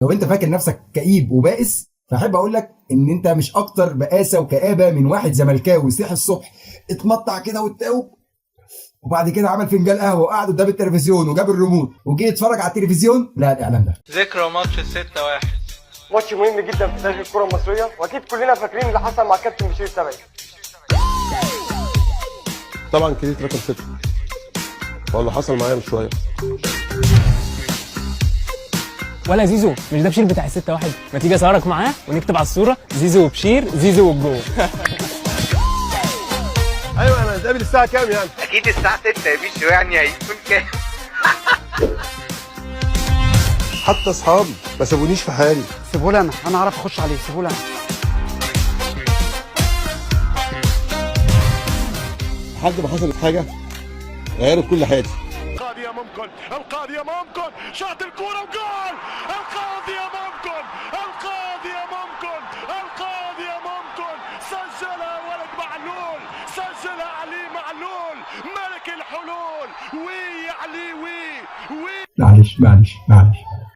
لو انت فاكر نفسك كئيب وبائس، فاحب اقول لك ان انت مش اكتر بآسة وكآبة من واحد زملكاوي صحي الصبح اتمطع كده واتاوب، وبعد كده عمل فنجان قهوة وقعد قدام التلفزيون وجاب الريموت وجه يتفرج على التلفزيون. لا، الاعلان ده ذكرى ماتش 6-1. ماتش مهم جدا في تاريخ الكره المصرية، واكيد كلنا فاكرين اللي حصل مع كابتن بشير السبعي. طبعا credit رقم 6 هو اللي حصل معايا من شوية. ولا زيزو، مش ده بشير بتاع 6-1؟ ما تيجي اصورك معاه ونكتب على الصورة زيزو وبشير، زيزو والجول. ايوه، انا هنتقابل الساعة كام يعني؟ اكيد الساعة 6 يا بيشو، يعني هيكون كام؟ حتى اصحابي ما سابونيش في حالي. سيبوا لي انا، انا اعرف اخش عليه، سيبوا لي انا. لحد ما حصلت حاجة غيرت كل حياتي. القاضية ممكن، القاضية ممكن، شاط الكرة وجول! القاضية ممكن، القاضية ممكن، القاضية ممكن، سجلها ولد معلول، سجلها علي معلول، ملك الحلول، وي علي وي وي. معلش معلش معلش.